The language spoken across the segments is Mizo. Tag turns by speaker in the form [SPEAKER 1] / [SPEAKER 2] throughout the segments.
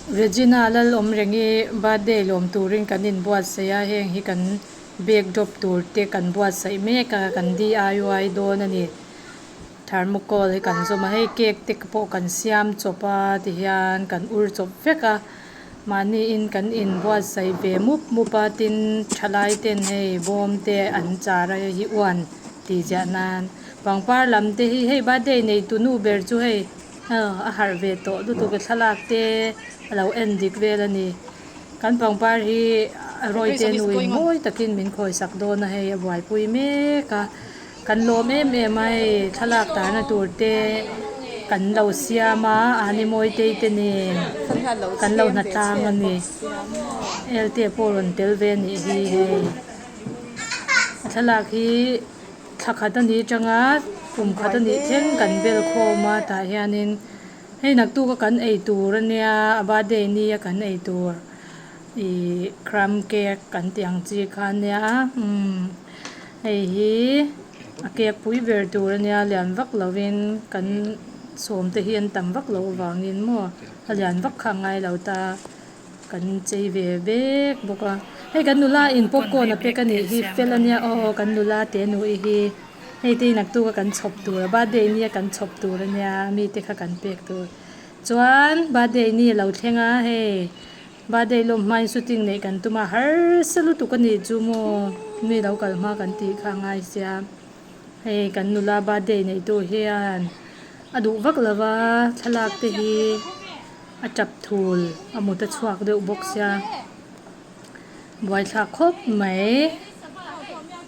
[SPEAKER 1] Regina Lalawmrengi birthday lawm turin kan inbuatsaih a heng hi kan backdrop tur te kan buatsaih mek a kan D_I_Y dawn a ni thermocol hi kan zawm a hei cake te pawh kan siam chawp a tihian kan ur chawp vek a mahniin kan inbuatsaih ve mup mup a tin thalai ten hei bawm te an char a hei hi uan tih ziah nan pangpar lam te hi hei birthday nei tu nu ber chu hei aw a harh ve tawh lutuk a thlalak te a lo en dik vel a ni kan pangpar hi a rawite nuin mawi takin min khawisak dawn a hei a buaipui mek a kan lawm em em a hei thlalak tarna tur te kan lo siam a animawitei te nen kan lo hnatlang a ni elte pawh rawn tel ve a nih hi hei a thlalak hi. Thla khat a nih atanga kum khat a nih thleng kan bel khawm a tah hianin hei naktuk a kan ei tur a nia a birthday ni a kan ei tur ihh crumb cake kan tih ang chi kha a nia umm hei hi a cake pui ber tur a nia lian vak lovin kan sawm te hi an tam vak loh avangin maw a lian vak kha a ngai lo ta. Kan chei ve vek bawk a, hei kan nula in popcorn a pack a nih hi fel a nia aw kan nula te nu i hi hei te hi naktuk a kan chhawp tur a birthday ni a kan chhawp tur a nia mi te kha kan pek tur chuan birthday ni a lo thleng a hei birthday lawm hmain shooting neih kan tum a harsa lutuk a nih chu maw mi lo kal hma kan tih kha a ngai sia hei kan nula birthday neih tu hian a duh vak lova thlalak te hi. A tap thul a mut a chhuak deuh bawk sia buaithlak khawp mai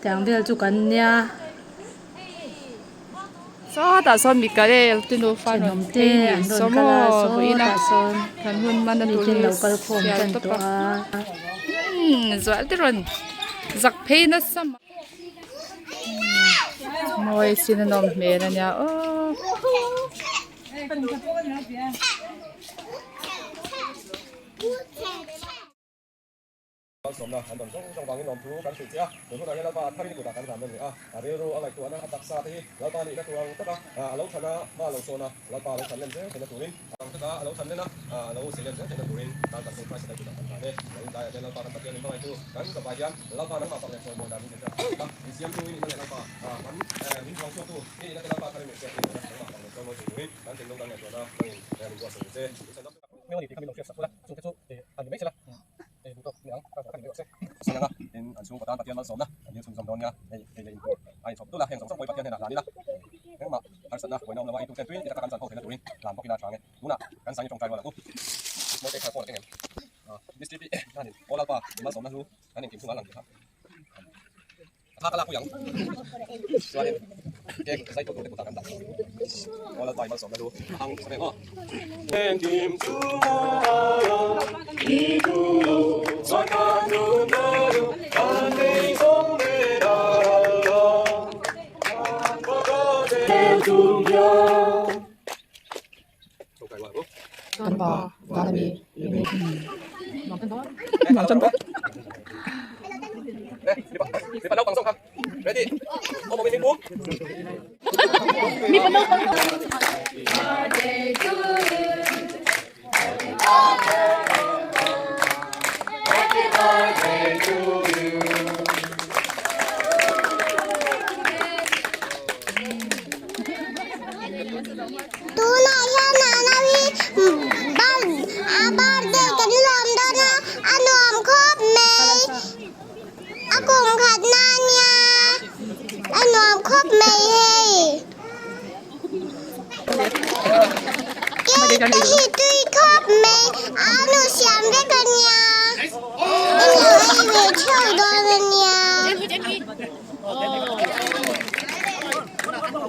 [SPEAKER 1] tiang vel chu kan nia.
[SPEAKER 2] Sawtah sawn Mikael te nufa rawn phei ni saw maw vawiin a kan hun man a tur hi sial tawp a umm zual te rawn zak phei nasa mai mawi sin a nawm hmel a nia aw.
[SPEAKER 3] Malsawmna an dawn zawng zawng vangin lawmthu kan hrilh che a, tun hunah hian Lalpa a tharin kutah kan hlan nawn leh a, a rilru a ngaihtuahna a taksa te hi Lalpa nihna tur ang taka a lo than a, hma a lo sawn a, Lalpa a lo than len zel theihna turin a ang taka a lo than len a, a lo sei len zel theihna turin tan kan Christ a kutah kan hlan e. Lo intlaiah te Lalpa kan Pathian in hmangaihtu kan zavai hian Lalpa nangmah fak leh chawi mawi dan min zirtir a, min siamtu i nihna leh Lalpa kan min huang chhuaktu i nihna te Lalpa tharin min hriat theih nana nangmah fak leh chawi mawi thei turin Kan thinlung kan ngaihtuahna hmangin min buatsaih ang che. I chhan dam Hmel a ni tih kha min lo hriat sak ula, chungte chu a ni mai sela, duh tawk ni ang, ka zawh kha ni mai rawh se. Sawi anga tin an chhungkaw tan Pathian malsawmna an dil chhunzawm dawn nia, hei hei leh intur a inchhawp dul a, heng zawng zawng pawhin Pathian hnenah hlan ila, engmah harsatna buaina awm lova eitu ten tui ti taka kan chan ho theihna turin hlan bawk ila a tha ang e. Tunah kan sain tawngtai rual ang u. Mawite kha phone a keng em? Miss TP hianin Aw Lalpa i malsawmna hlu kan engkim chungah a lang tih kha. Thla ka lak pui ang. Chuanin cake zai tur tur te kutah kan dah. Aw Lalpa i malsawmna lu a hang sa reng aw. Engkim chungah i thu chuan ka nunna lu kan nei zawng ve dal lo.
[SPEAKER 2] Kan pa van ami
[SPEAKER 4] Tunah hian nana hi a birthday kan lawm dawn a, a nuam khawp mai. A kum khat na nia, a nuam khawp mai hei. Cake te hi tui khawp mai, a nu siam vek a nia, in lo ei ve theuh dawn a nia.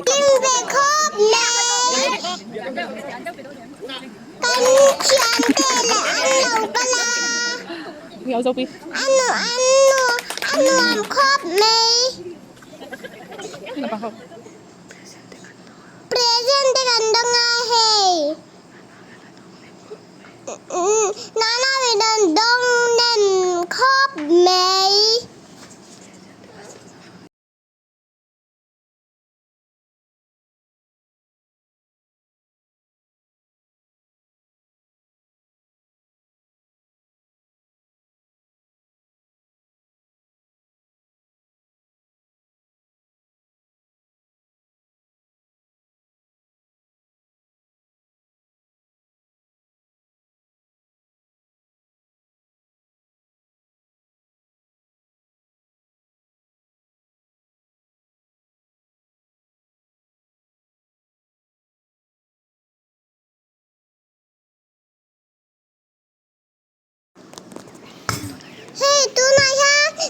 [SPEAKER 4] Hlim ve khawp mai. Kan thiante leh an lo kal a. A nu an nu a nuam khawp mai. Present te kan dawng a hei. Nana min rawn dawng nem khawp mai.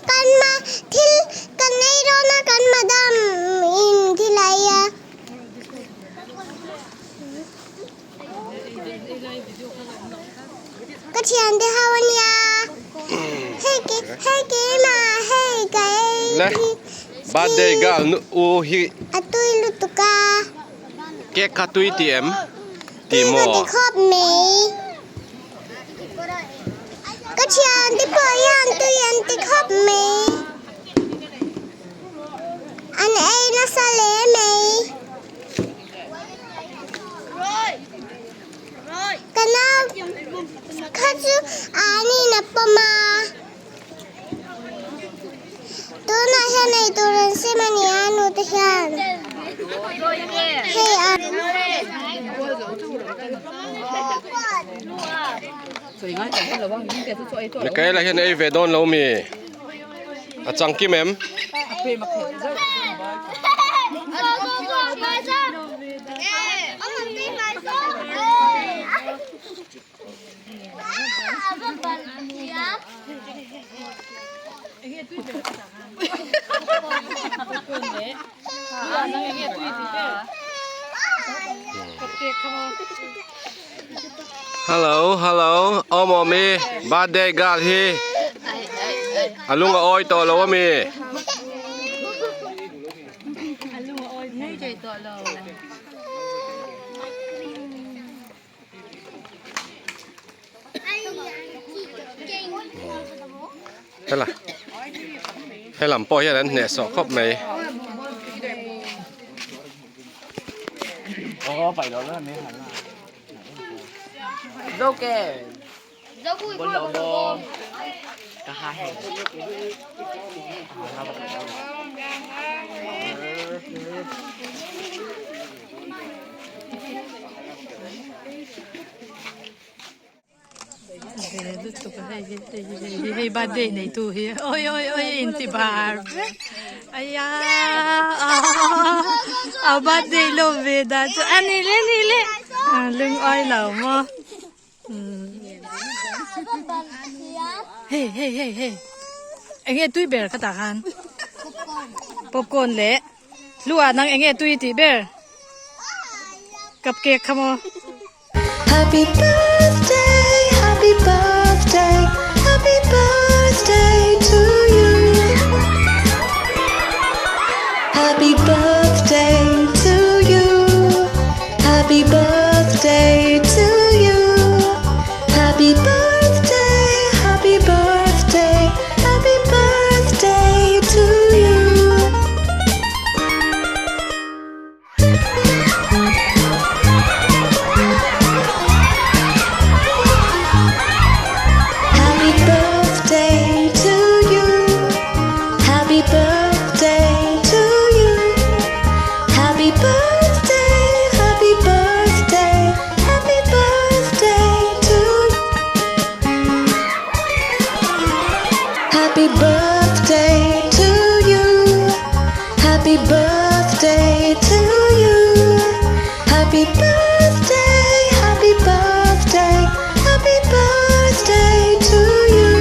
[SPEAKER 4] kan ma thil kan ei dawn a kan madam in thil a ei a. Ka thiante ho a nia hei ke hei keimah hei ka ei
[SPEAKER 3] Le birthday girl nu u hi
[SPEAKER 4] a tui lutuk a.
[SPEAKER 3] Cake kha tui ti em ti maw?
[SPEAKER 4] Tui ka ti khawp mai. Ka thiante pawh hian tui an ti khawp mai. An ei nasa hle mai. Ka nau kha chu anin a pawm a. Tunah hian eitur an sim a ni a nu te hian. Hei a.
[SPEAKER 3] Mikaela hian ei ve dawn lo mi? A chang kim em? Hello hello awmawmi birthday girl hi a lung a awi tawh lo ami. Hela helam pawh hian an hnehsawh khawp mai.
[SPEAKER 1] Hei birthday nei tu hi oi oi oi in ti bar vek aya a birthday lo ve dan chu a ni le ni le lung oi lo maw hei hei hei hei enge tui ber kha tah khan popcorn leh hlua nang enge tui tih ber cupcake kha maw.
[SPEAKER 5] Happy birthday, happy birthday, happy birthday to you. Happy birthday to you. Happy birthday to you. Happy birthday, happy birthday, happy birthday to you. Happy birthday to you. Happy birthday to you. Happy birthday, happy birthday, happy birthday to you. Happy birthday to you. Happy birthday to you. Happy birthday, happy birthday, happy birthday to you.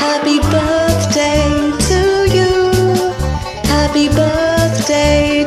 [SPEAKER 5] Happy birthday to you. Happy birthday.